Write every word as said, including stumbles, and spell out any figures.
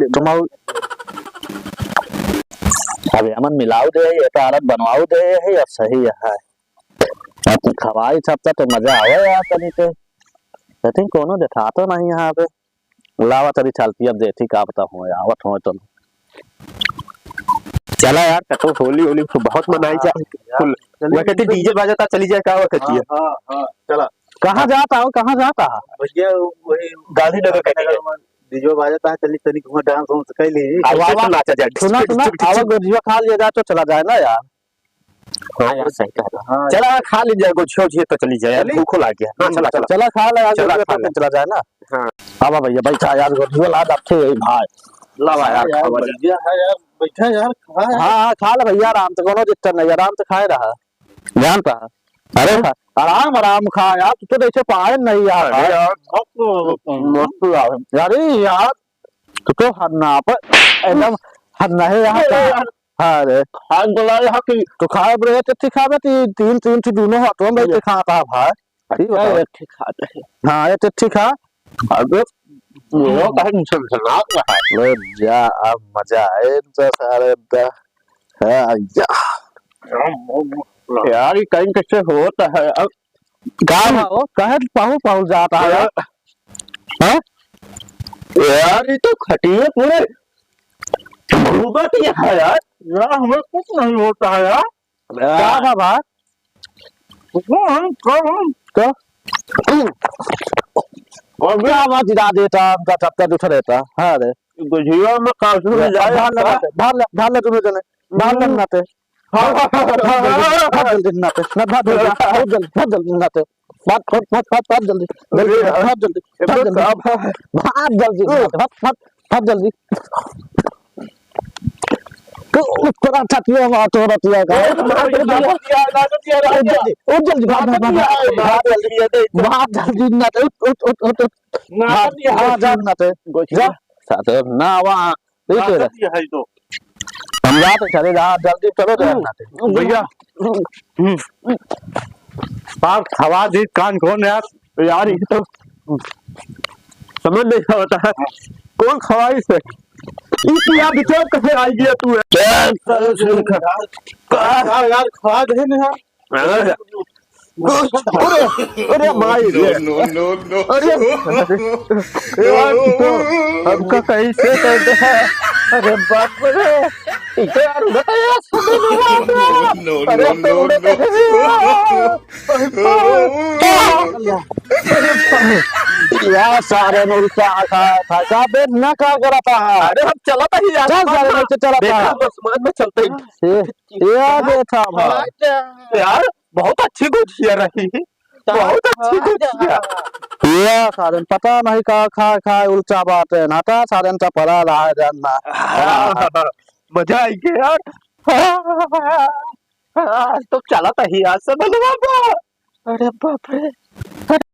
तुम आओ। अब एमन मिलाऊ दे, ये तो आदत बनवाऊ दे, ये अब सही है। अब खवाई छपता तो मजा आवे यार तनी के। लेकिन कोनो देखातो नहीं यहाँ पे। लावा तनी चलती, अब देखी का पता हो, आवत हो तो। चला यार, कतो होली, होली तो बहुत मनाई जा। हाँ, यार, फुल। चलिए, वह कहती चलिए। डीजे बाजा ता चली जाए, का वह कहती है? हाँ, हाँ, हाँ, चला। कहाँ जाता हो, कहाँ जाता है? भैया, वही गांधीनगर का गांधीनगर में डीजे बाजा ता, चली तनी घुमा, डांस वांस कर ली। अब वाह, वाह। नाचा जाए। सुना, सुना, आवा गोजिया खा लिया जाए तो चला जाए ना यार। हाँ यार, सही कह रहा। हाँ। चला, खा ली जाए, गोजिया उजिया तो चली जाए यार, चली? भूखो लाग गया। हाँ, हम्म, चला, चला। चला, खा ले यार, चला, गोजिया खा तो ले। चला जाए ना। हाँ। आवा भैया, बैठा यार, गोजिया ला जाते हैं भाई। लावा यार, हाँ यार, खावा जाए। बढ़िया है यार, बैठा यार, खा यार। हाँ, हाँ, खा ले भैया, आराम से, कोनो दिक्कत नहीं, आराम से खाए रहा। जानता है? अरे, आराम, आराम खा यार, तू तो जैसे पाए नहीं यार। अरे यार, मस्त, मस्त यार। अरे यार, तू तो हन्ना पर एकदम हन्ना है यहाँ अरे का। यार। हाँ रे। हाथ बुला यहाँ की। तू खाए रे, तो ठीक खावे, ती-, तीन, तीन, ती दोनों हाथों में भैया। बैठ के खाता है भाई। ठीक अच्छा, बताओ। एक ठीक खाते हैं। हाँ, ये तो ठीक है। अबे, वो कहीं झनझनात रहा है। ले जा, अब मजा आए इनसे सारे दा-, हाँ, या। यार, ये कहीं कैसे होता है? अब का भाव? काहे पाहुल पाहुल जाता है? यार, हाँ? यार, ये तो खटिए पूरे घूमत ही है यार। यार, हमें कुछ नहीं होता है यार। का बाबा? वो हम, हम, हम। का? और क्या आवाज गिरा देता, हमका टपका उठा देता। हाँ रे। गोझिया में कासू ले, में जाए भार ले का? नाते, भार ले, भार ले दोनों जने। भार ले हम्म। नाते। हाँ, हाँ, हाँ, हाँ, हाँ, भाग जल्दी, हाँ। भाग जल्दी नाते। ना, भाग, भाग, भाग जल्दी, भाग जल्दी नाते। भाग, भाग, भाग, भाग, भाग जल्दी। जल्दी अरे भाग, यार, भाग जल्दी, ये भाग तो जल्दी। काम है। भाग जल्दी हम्म। नाते, भाग, भाग, भाग जल्दी। तो ऊपर अच्छा किया, वहाँ तो रतिया का। ए, मार दिया, मार दिया, मार दिया, मार दिया। उठ जल्दी, उठ जल्दी, भाग, भाग, भाग, भाग, भाग जल्दी। भाग जल्दी, ना तो उठ, उठ, उठ, उठ, उठ। ना भाग, दिया। भाग, जा, ना तो। गोचिया। जा। साथे ना, वहाँ, ये मार तो दिया है तो। हम जाते चले, जा, जल्दी चलो, जा, हम्म। ना तो। भैया। हम्म। पाप खवा दी, कान खोल यार। यार, ये तो समझ नहीं होता है। कौन खवाई से? ई पिया बिचार कहे आई गया तू है? यार, यार, खा दे ना यार। अरे, अरे, माई रे। No, no, no, no। अरे, यार, हमका कैसे कर दे? अरे, बाप रे। इधर आ, उधर आ, यार, सुन लो, बाप रे। No, no, अरे, no, तो उधर no। कैसे? यार, सारे ने उल्टा खा, खा, खा, बे, ना का करता है? अरे, हम चलत ही यार, चल, सारे, नीचे चलत देखा, है। आसमान में चलते ही। ये, ये देखा भाई। यार, बहुत अच्छी गोझिया रही, बहुत अच्छी गोझिया। ये सारे पता नहीं का खा, खा उल्टा बात है, नाटा सारे तो पड़ा रहा है जानना। हाँ, मजा आई गया यार। आज तो चलत ही यार, सब लोग। अरे बाप रे।